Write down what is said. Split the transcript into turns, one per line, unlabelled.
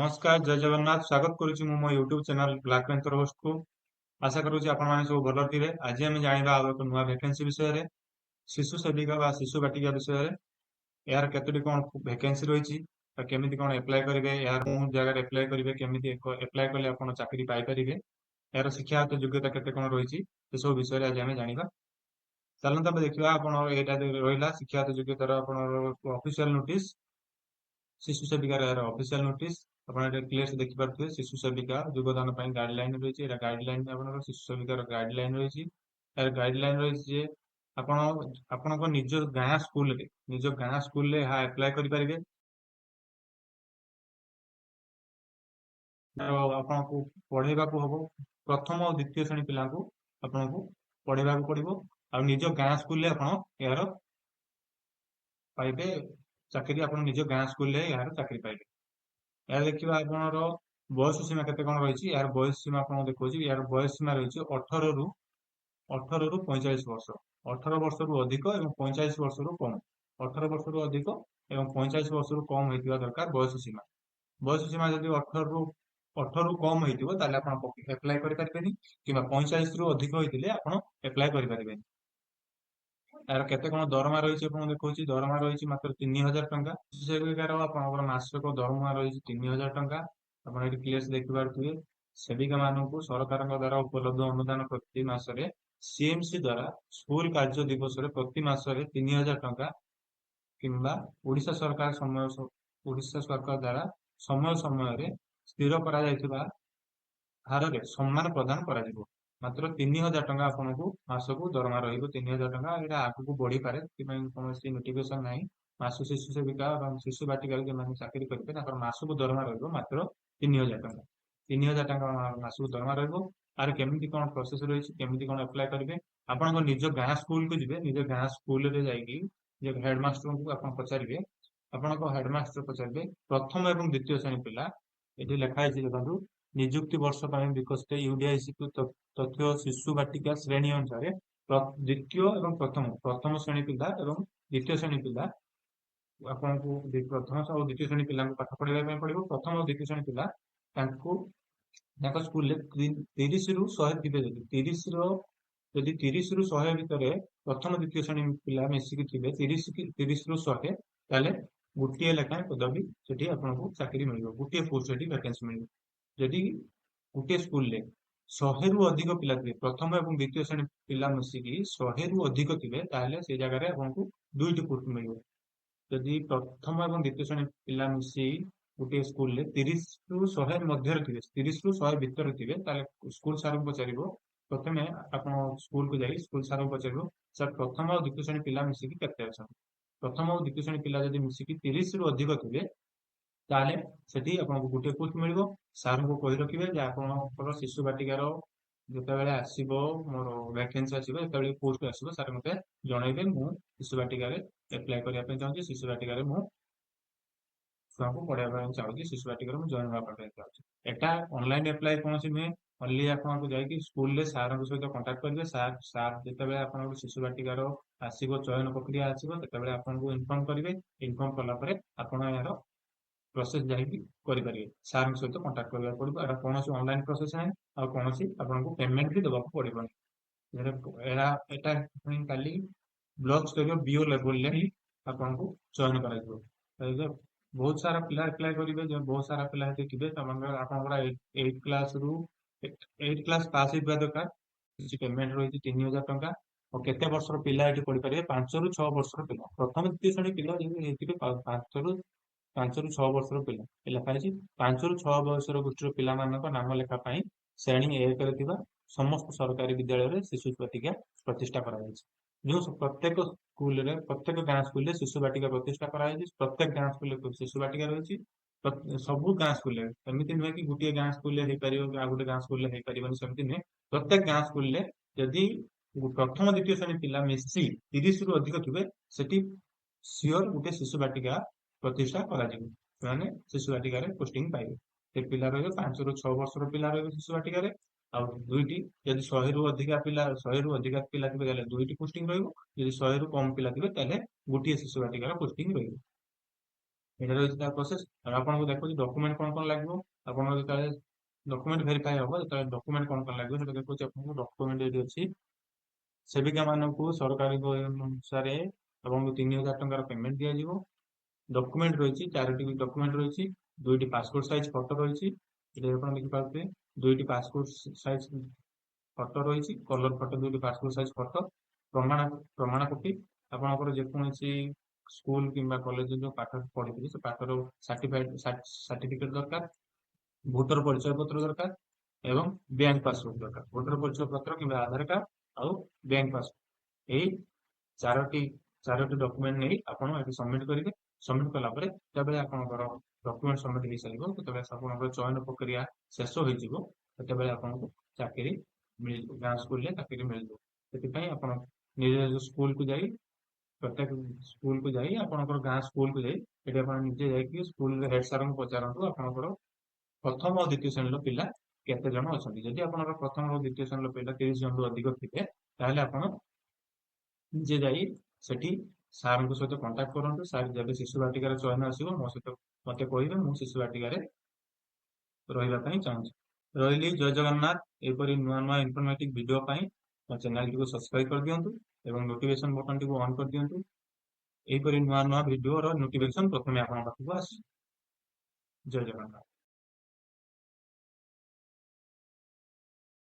ନମସ୍କାର, ଜୟ ଜଗନ୍ନାଥ। ସ୍ୱାଗତ କରୁଛି ମୁଁ ମୋ ୟୁଟ୍ୟୁବ ଚ୍ୟାନେଲ ବ୍ଲାକ୍ ପ୍ୟାନ୍ଥର ହୋଷ୍ଟକୁ। ଆଶା କରୁଛି ଆପଣମାନେ ସବୁ ଭଲରେ ଥିବେ। ଆଜି ଆମେ ଜାଣିବା ଆଉ ଏକ ନୂଆ ଭ୍ୟାକେନ୍ସି ବିଷୟରେ, ଶିଶୁ ସେବିକା ବା ଶିଶୁ ବାଟିକା ବିଷୟରେ। ଏହାର କେତୋଟି କଣ ଭ୍ୟାକେନ୍ସି ରହିଛି ବା କେମିତି କଣ ଆପ୍ଲାଏ କରିବେ, ଏହାର କେଉଁ ଜାଗାରେ ଆପ୍ଲାଏ କରିବେ, କେମିତି ଆପ୍ଲାଏ କଲେ ଆପଣ ଚାକିରି ପାଇପାରିବେ, ଏହାର ଶିକ୍ଷାଗତ ଯୋଗ୍ୟତା କେତେ କଣ ରହିଛି, ସେସବୁ ବିଷୟରେ ଆଜି ଆମେ ଜାଣିବା। ଚାଲନ୍ତୁ ଆମେ ଦେଖିବା। ଆପଣ ଏଇଟା ରହିଲା ଶିକ୍ଷାଗତ ଯୋଗ୍ୟତାର ଆପଣଙ୍କର ଅଫିସିଆଲ ନୋଟିସ, ଶିଶୁ ସେବିକାର ଏହାର ଅଫିସିଆଲ ନୋଟିସ। ଆପଣ ଏଠି କ୍ଲିୟର ଦେଖିପାରୁଥିବେ, ଶିଶୁ ସେବିକା ଯୋଗଦାନ ପାଇଁ ଗାଇଡଲାଇନ ରହିଛି। ଏଇଟା ଗାଇଡଲାଇନ, ଆପଣଙ୍କର ଶିଶୁ ସେବିକାର ଗାଇଡଲାଇନ ରହିଛି। ଏହାର ଗାଇଡଲାଇନ ରହିଛି ଯେ ଆପଣ ଆପଣଙ୍କ ନିଜ ଗାଁ ସ୍କୁଲରେ, ନିଜ ଗାଁ ସ୍କୁଲରେ ଏହା ଆପ୍ଲାଏ କରିପାରିବେ। ଆପଣଙ୍କୁ ପଢେଇବାକୁ ହବ ପ୍ରଥମ ଆଉ ଦ୍ୱିତୀୟ ଶ୍ରେଣୀ ପିଲାଙ୍କୁ ଆପଣଙ୍କୁ ପଢେଇବାକୁ ପଡିବ, ଆଉ ନିଜ ଗାଁ ସ୍କୁଲରେ ଆପଣ ଏହାର ପାଇବେ ଚାକିରି। ଆପଣ ନିଜ ଗାଁ ସ୍କୁଲରେ ଏହାର ଚାକିରି ପାଇବେ। ଏହା ଦେଖିବା ଆପଣଙ୍କର ବୟସ ସୀମା କେତେ କଣ ରହିଛି। ଏହାର ବୟସ ସୀମା ଆପଣଙ୍କୁ ଦେଖାଉଛି। ଏହାର ବୟସ ସୀମା ରହିଛି 18ରୁ 45 ବର୍ଷ, 18 ବର୍ଷରୁ ଅଧିକ ଏବଂ 45 ବର୍ଷରୁ କମ। 18 ବର୍ଷରୁ ଅଧିକ ଏବଂ 45 ବର୍ଷରୁ କମ ହେଇଥିବା ଦରକାର ବୟସ ସୀମା। ବୟସ ସୀମା ଯଦି 18ରୁ କମ ହେଇଥିବ ତାହେଲେ ଆପଣ ଆପ୍ଲାଏ କରିପାରିବେନି, କିମ୍ବା 45ରୁ ଅଧିକ ହେଇଥିଲେ ଆପଣ ଆପ୍ଲାଏ କରିପାରିବେନି। ଏହାର କେତେ କଣ ଦରମା ରହିଛି ଆପଣଙ୍କୁ ଦେଖାଉଛି। ଦରମା ରହିଛି ମାତ୍ର 3000 ଟଙ୍କା। ସେବିକାର ଆପଣଙ୍କର ମାସକ ଦରମା ରହିଛି 3000 ଟଙ୍କା। ଆପଣ ଏଠି କ୍ଲିୟର ଦେଖିପାରୁଥିବେ। ସେବିକା ମାନଙ୍କୁ ସରକାରଙ୍କ ଦ୍ଵାରା ଉପଲବ୍ଧ ଅନୁଦାନ ପ୍ରତି ମାସରେ ସିଏମସି ଦ୍ଵାରା ସ୍କୁଲ କାର୍ଯ୍ୟ ଦିବସରେ ପ୍ରତି ମାସରେ 3000 ଟଙ୍କା, କିମ୍ବା ଓଡ଼ିଶା ସରକାର ସମୟ ଓଡ଼ିଶା ସରକାର ଦ୍ଵାରା ସମୟ ସମୟରେ ସ୍ଥିର କରାଯାଇଥିବା ହାରରେ ସମ୍ମାନ ପ୍ରଦାନ କରାଯିବ। ମାତ୍ର 3000 ଟଙ୍କା ଆପଣଙ୍କୁ ମାସକୁ ଦରମା ରହିବ, 3000 ଟଙ୍କା। ଏଇଟା ଆଗକୁ ବଢିପାରେ, ସେଥିପାଇଁ କୌଣସି ନୋଟିଫିକେସନ ନାହିଁ। ମାସ ଶିଶୁ ସେବିକା ଏବଂ ଶିଶୁ ବାଟିକାରେ ଯେଉଁମାନେ ଚାକିରି କରିବେ ତାଙ୍କର ମାସକୁ ଦରମା ରହିବ ମାତ୍ର 3000 ଟଙ୍କା। 3000 ଟଙ୍କା ମାସକୁ ଦରମା ରହିବ। ଆର କେମିତି କଣ ପ୍ରୋସେସ ରହିଛି, କେମିତି କଣ ଆପ୍ଲାଏ କରିବେ, ଆପଣଙ୍କ ନିଜ ଗାଁ ସ୍କୁଲକୁ ଯିବେ। ନିଜ ଗାଁ ସ୍କୁଲରେ ଯାଇକି ହେଡମାଷ୍ଟରଙ୍କୁ ଆପଣ ପଚାରିବେ, ଆପଣଙ୍କ ହେଡମାଷ୍ଟର ପଚାରିବେ ପ୍ରଥମ ଏବଂ ଦ୍ୱିତୀୟ ଶ୍ରେଣୀ ପିଲା। ଏଠି ଲେଖା ହେଇଛି ଦେଖନ୍ତୁ, ନିଯୁକ୍ତି ବର୍ଷ ପାଇଁ ବିକଶିତ ୟୁଡିଆଇସି ତଥ୍ୟ ଶିଶୁ ବାଟିକା ଶ୍ରେଣୀ ଅନୁସାରେ ଦ୍ୱିତୀୟ ଏବଂ ପ୍ରଥମ ଶ୍ରେଣୀ ପିଲା ଏବଂ ଦ୍ୱିତୀୟ ଶ୍ରେଣୀ ପିଲା ଆପଣଙ୍କୁ ପ୍ରଥମ ଆଉ ଦ୍ୱିତୀୟ ଶ୍ରେଣୀ ପିଲାଙ୍କୁ ପାଠ ପଢେଇବା ପାଇଁ ପଡିବ। ପ୍ରଥମ ଆଉ ଦ୍ୱିତୀୟ ଶ୍ରେଣୀ ପିଲା ତାଙ୍କ ସ୍କୁଲରେ 30ରୁ 100 ଥିବେ। ଯଦି ଯଦି 30ରୁ 100 ଭିତରେ ପ୍ରଥମ ଦ୍ୱିତୀୟ ଶ୍ରେଣୀ ପିଲା ମିଶିକି ଥିବେ, 30ରୁ 100, ତାହେଲେ ଗୋଟିଏ ଲେଖାଏଁ ପଦବୀ ସେଠି ଆପଣଙ୍କୁ ଚାକିରି ମିଳିବ, ଗୋଟିଏ ପୋଷ୍ଟ ସେଠି ଭ୍ୟାକେନ୍ସି ମିଳିବ। ଯଦି ଗୋଟିଏ ସ୍କୁଲରେ 100ରୁ ଅଧିକ ପିଲା ଥିବେ, ପ୍ରଥମ ଏବଂ ଦ୍ୱିତୀୟ ଶ୍ରେଣୀ ପିଲା ମିଶିକି 100ରୁ ଅଧିକ ଥିବେ, ତାହେଲେ ସେଇ ଜାଗାରେ ଆପଣଙ୍କୁ 2ଟି ପୋଷ୍ଟ ମିଳିବ। ଯଦି ପ୍ରଥମ ଏବଂ ଦ୍ୱିତୀୟ ଶ୍ରେଣୀ ପିଲା ମିଶି ଗୋଟିଏ ସ୍କୁଲରେ 30ରୁ 100 ମଧ୍ୟରେ ଥିବେ, 30ରୁ 100 ଭିତରେ ଥିବେ, ତାହେଲେ ସ୍କୁଲ ସାର୍ଙ୍କୁ ପଚାରିବ। ପ୍ରଥମେ ଆପଣ ସ୍କୁଲକୁ ଯାଇ ସ୍କୁଲ ସାର୍ଙ୍କୁ ପଚାରିବ, ସାର୍ ପ୍ରଥମ ଆଉ ଦ୍ୱିତୀୟ ଶ୍ରେଣୀ ପିଲା ମିଶିକି କେତେ ଅଛନ୍ତି? ପ୍ରଥମ ଆଉ ଦ୍ୱିତୀୟ ଶ୍ରେଣୀ ପିଲା ଯଦି ମିଶିକି 30ରୁ ଅଧିକ ଥିବେ, ତାହେଲେ ସେଠି ଆପଣଙ୍କୁ ଗୋଟିଏ ପୋଷ୍ଟ ମିଳିବ। ସାର୍ଙ୍କୁ କହି ରଖିବେ ଯେ ଆପଣଙ୍କର ଶିଶୁ ବାଟିକାର ଯେତେବେଳେ ଆସିବ, ମୋର ଭ୍ୟାକେନ୍ସି ଆସିବ, ଯେତେବେଳେ ପୋଷ୍ଟ ଆସିବ ସାର୍ ମତେ ଜଣେଇବେ, ମୁଁ ଶିଶୁ ବାଟିକାରେ ଆପ୍ଲାଏ କରିବା ପାଇଁ ଚାହୁଁଛି, ଶିଶୁ ବାଟିକାରେ ମୁଁ ଛୁଆଙ୍କୁ ପଢେଇବା ପାଇଁ ଚାହୁଁଛି, ଶିଶୁ ବାଟିକାରେ ମୁଁ ଜଏନ୍ ହେବା ପାଇଁ ଚାହୁଁଛି। ଏଟା ଅନଲାଇନ ଆପ୍ଲାଏ କୌଣସି ନୁହେଁ। ଓନ୍ଲି ଆପଣଙ୍କୁ ଯାଇକି ସ୍କୁଲରେ ସାର୍ଙ୍କ ସହିତ କଣ୍ଟାକ୍ଟ କରିବେ। ସାର୍ ଯେତେବେଳେ ଆପଣଙ୍କ ଶିଶୁ ବାଟିକାର ଆସିବ, ଚୟନ ପ୍ରକ୍ରିୟା ଆସିବ, ସେତେବେଳେ ଆପଣଙ୍କୁ ଇନଫର୍ମ କରିବେ। ଇନଫର୍ମ କଲା ପରେ ଆପଣ ଏହାର ପ୍ରୋସେସ ଯାଇକି କରିପାରିବେ। ସାର୍ଙ୍କ ସହିତ କଣ୍ଟାକ୍ଟ କରିବାକୁ ପଡିବ। ଏଟା କୌଣସି ଅନଲାଇନ ପ୍ରୋସେସ ନାହିଁ, ଆଉ କୌଣସି ଆପଣଙ୍କୁ ପେମେଣ୍ଟ ବି ଦେବାକୁ ପଡିବନି। ଏଟା ପୁଣି କାଲି ବ୍ଲକ ସ୍ତରୀୟ ବିଓ ଲେଭେଲରେ ହିଁ ଆପଣଙ୍କୁ ଚୟନ କରାଯିବ। ବହୁତ ସାରା ପିଲା ଆପ୍ଲାଏ କରିବେ, ବହୁତ ସାରା ପିଲା ସେଠି ଥିବେ। ଆପଣଙ୍କର ଏଇଟ କ୍ଲାସ ପାସ୍ ହେଇଥିବା ଦରକାର। କିଛି ପେମେଣ୍ଟ ରହିଛି 3000 ଟଙ୍କା। ଆଉ କେତେ ବର୍ଷର ପିଲା ଏଠି ପଢିପାରିବେ? 5ରୁ 6 ବର୍ଷର ପିଲା, ପ୍ରଥମ ଦ୍ୱିତୀୟ ଶ୍ରେଣୀ ପିଲା ଯଦି ହେଇଥିବେ, 5ରୁ 6 ବର୍ଷର ପିଲା ଲେଖା ହେଇଛି। 5ରୁ 6 ବୟସର ଗୋଷ୍ଠୀର ପିଲାମାନଙ୍କ ନାମ ଲେଖା ପାଇଁ ଶ୍ରେଣୀ 1ରେ ଥିବା ସମସ୍ତ ସରକାରୀ ବିଦ୍ୟାଳୟରେ ଶିଶୁ ବାଟିକା ପ୍ରତିଷ୍ଠା କରାଯାଇଛି। ଯେଉଁ ପ୍ରତ୍ୟେକ ସ୍କୁଲରେ, ପ୍ରତ୍ୟେକ ଗାଁ ସ୍କୁଲରେ ଶିଶୁ ବାଟିକା ପ୍ରତିଷ୍ଠା କରାଯାଇଛି। ପ୍ରତ୍ୟେକ ଗାଁ ସ୍କୁଲରେ ଶିଶୁ ବାଟିକା ରହିଛି। ସବୁ ଗାଁ ସ୍କୁଲରେ, ଏମିତି ନୁହେଁ କି ଗୋଟିଏ ଗାଁ ସ୍କୁଲରେ ହେଇପାରିବ ଆଉ ଗୋଟେ ଗାଁ ସ୍କୁଲରେ ହେଇପାରିବନି, ସେମିତି ନୁହେଁ। ପ୍ରତ୍ୟେକ ଗାଁ ସ୍କୁଲରେ ଯଦି ପ୍ରଥମ ଦ୍ୱିତୀୟ ଶ୍ରେଣୀ ପିଲା ମିଶି 30ରୁ ଅଧିକ ଥିବେ, ସେଠି ସିଓର ଗୋଟେ ଶିଶୁ ବାଟିକା ପ୍ରତିଷ୍ଠା କରାଯିବ। ସେମାନେ ଶିଶୁ ବାଟିକାରେ ପୋଷ୍ଟିଂ ପାଇବେ। ସେ ପିଲା ରହିବେ 5ରୁ 6 ବର୍ଷର ପିଲା ରହିବେ ଶିଶୁ ବାଟିକାରେ। ଆଉ ଦୁଇଟି, ଯଦି 100ରୁ ଅଧିକା ପିଲା, 100ରୁ ଅଧିକା ପିଲା ଥିବେ ତାହେଲେ 2ଟି ପୋଷ୍ଟିଂ ରହିବ। ଯଦି 100ରୁ କମ ପିଲା ଥିବେ ତାହେଲେ ଗୋଟିଏ ଶିଶୁ ବାଟିକାର ପୋଷ୍ଟିଂ ରହିବ। ଏଇଟା ରହିଛି ତାର ପ୍ରୋସେସ। ଆଉ ଆପଣଙ୍କୁ ଦେଖୁଛି ଡକୁମେଣ୍ଟ କଣ କଣ ଲାଗିବ। ଆପଣଙ୍କ ଯେତେବେଳେ ଡକୁମେଣ୍ଟ ଭେରିଫାଏ ହବ, ଯେତେବେଳେ ଡକୁମେଣ୍ଟ କଣ କଣ ଲାଗିବ ସେଟା ଦେଖୁଛି ଆପଣଙ୍କୁ। ଡକୁମେଣ୍ଟ ଏଇଠି ଅଛି। ସେବିକା ମାନଙ୍କୁ ସରକାରଙ୍କ ଅନୁସାରେ ଆପଣଙ୍କୁ 3000 ଟଙ୍କାର ପେମେଣ୍ଟ ଦିଆଯିବ। ଡକୁମେଣ୍ଟ ରହିଛି, ଚାରୋଟି ଡକୁମେଣ୍ଟ ରହିଛି। ଦୁଇଟି ପାସପୋର୍ଟ ସାଇଜ ଫଟୋ ରହିଛି, ଏଠି ଆପଣ ଦେଖିପାରୁଥିବେ। ଦୁଇଟି ପାସପୋର୍ଟ ସାଇଜ ଫଟୋ ରହିଛି, କଲର ଫଟୋ, ଦୁଇଟି ପାସପୋର୍ଟ ସାଇଜ ଫଟୋ, ପ୍ରମାଣ କପି, ଆପଣଙ୍କର ଯେକୌଣସି ସ୍କୁଲ କିମ୍ବା କଲେଜରେ ଯୋଉ ପାଠ ପଢିଥିଲେ ସେ ପାଠର ସାର୍ଟିଫିକେଟ ଦରକାର, ଭୋଟର ପରିଚୟ ପତ୍ର ଦରକାର ଏବଂ ବ୍ୟାଙ୍କ ପାସବୁକ୍ ଦରକାର। ଭୋଟର ପରିଚୟ ପତ୍ର କିମ୍ବା ଆଧାର କାର୍ଡ ଆଉ ବ୍ୟାଙ୍କ ପାସବୁକ୍, ଏଇ ଚାରୋଟି ଡକୁମେଣ୍ଟ ନେଇ ଆପଣ ଏଠି ସବମିଟ କରିବେ। ସବମିଟ କଲା ପରେ ଯେତେବେଳେ ଆପଣଙ୍କର ଡକୁମେଣ୍ଟ ସବମିଟ ହେଇସାରିବ, ସେତେବେଳେ ଆପଣଙ୍କର ଚୟନ ପ୍ରକ୍ରିୟା ଶେଷ ହୋଇଯିବ, ସେତେବେଳେ ଆପଣଙ୍କୁ ଚାକିରି ମିଳିଯିବ, ଗାଁ ସ୍କୁଲରେ ଚାକିରି ମିଳିଯିବ। ସେଥିପାଇଁ ଆପଣ ନିଜ ନିଜ ସ୍କୁଲକୁ ଯାଇ, ପ୍ରତ୍ୟେକ ସ୍କୁଲକୁ ଯାଇ, ଆପଣଙ୍କର ଗାଁ ସ୍କୁଲକୁ ଯାଇ, ସେଠି ଆପଣ ନିଜେ ଯାଇକି ସ୍କୁଲରେ ହେଡ ସାରଙ୍କୁ ପଚାରନ୍ତୁ ଆପଣଙ୍କର ପ୍ରଥମ ଓ ଦ୍ୱିତୀୟ ଶ୍ରେଣୀର ପିଲା କେତେ ଜଣ ଅଛନ୍ତି। ଯଦି ଆପଣଙ୍କର ପ୍ରଥମ ଓ ଦ୍ୱିତୀୟ ଶ୍ରେଣୀର ପିଲା 30 ଜଣରୁ ଅଧିକ ଥିବେ, ତାହେଲେ ଆପଣ ନିଜେ ଯାଇ ସେଠି ସାରଙ୍କ ସହିତ କଣ୍ଟାକ୍ଟ କରନ୍ତୁ। ସାର୍, ଯେବେ ଶିଶୁ ବାଟିକାର ଚୟନ ଆସିବ, ମୋ ସହିତ ମତେ କହିବେ, ମୁଁ ଶିଶୁ ବାଟିକାରେ ରହିବା ପାଇଁ ଚାହୁଁଛି। ରହିଲି, ଜୟ ଜଗନ୍ନାଥ। ଏହିପରି ନୂଆ ନୂଆ ଇନଫର୍ମେଟିଭ ଭିଡିଓ ପାଇଁ ମୋ ଚ୍ୟାନେଲଟିକୁ ସବସ୍କ୍ରାଇବ କରିଦିଅନ୍ତୁ ଏବଂ ନୋଟିଫିକେସନ ବଟନଟିକୁ ଅନ୍ କରିଦିଅନ୍ତୁ। ଏହିପରି ନୂଆ ନୂଆ ଭିଡିଓର ନୋଟିଫିକେସନ ପ୍ରଥମେ ଆପଣଙ୍କ ପାଖକୁ ଆସିବ। ଜୟ ଜଗନ୍ନାଥ।